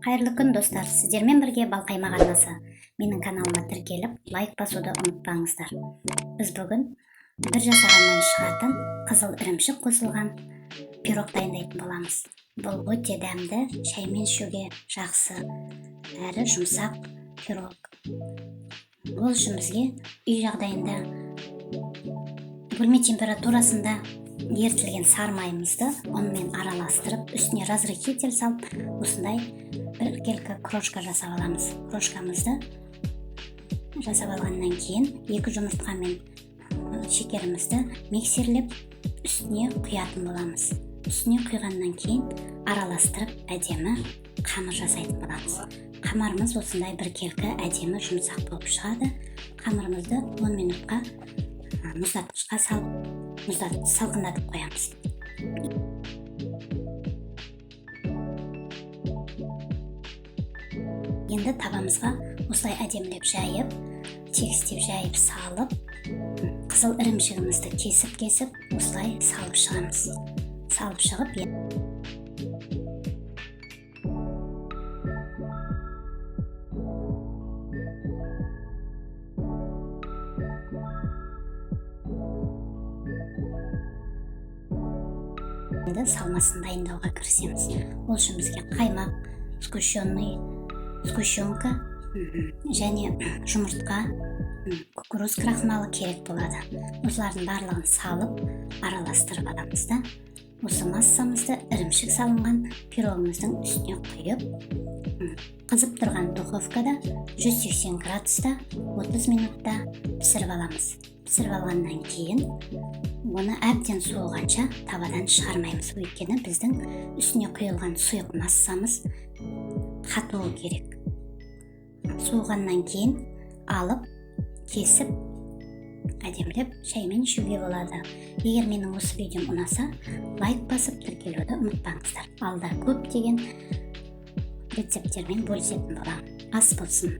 Қайырлы күн, достар! Сіздермен бірге Балқаймақ арнасы. Менің каналыма тіркеліп, лайк басуды ұмытпаңыздар. Біз бүгін бір жасағаннан шығатын қызыл ірімшік қосылған пирог дайындайтын боламыз. Бұл өте дәмді, шаймен ішуге жақсы әрі жұмсақ пирог. Ол үшін бізге үй жағдайында бөлме температурасында ерітілген сары майымызды ұнмен араластырып, үстіне разрыхлитель салып, осындай біркелкі крошка жасап аламыз. Крошкамызды жасап алғаннан кейін 2 жұмыртқа мен шекерімізді миксерлеп, үстіне құятын боламыз. Үстіне құйғаннан кейін араластырып, әдемі қамыр жасайтын боламыз. Қамырымыз осындай біркелкі, әдемі, жұмсақ болып шығады. Қамырымызды 10 минутқа мұздатқышқа салып, мұздатып, салқындатып қоямыз. Енді табамызға осылай әдемілеп жайып, тегістеп жайып салып, қызыл ірімшігімізді кесіп-кесіп осылай салып шығамыз. Салып шығып, енді салмасын дайындауға кірісеміз. Ол үшін бізге қаймақ, сгущенный, сгущенка және жұмыртқа, кукуруз крахмалы керек болады. Осылардың барлығын салып, араластырып аламыз да, осы массамызды ірімшік салынған пирогымыздың үстіне құйып, қызып тұрған духовкада 180 градуста 30 минутта пісіріп аламыз. Пісіріп алғаннан кейін оны әбден суығанша табадан шығармаймыз, өйткені біздің үстіне құйылған сұйық массамыз қатуы керек. Суығаннан кейін алып, кесіп, әдемілеп шаймен ішуге болады. Егер менің осы видеом ұнаса, лайк басып, тіркелуді ұмытпаңыздар. Алда көптеген рецепттермен бөлісетін боламын. Ас болсын!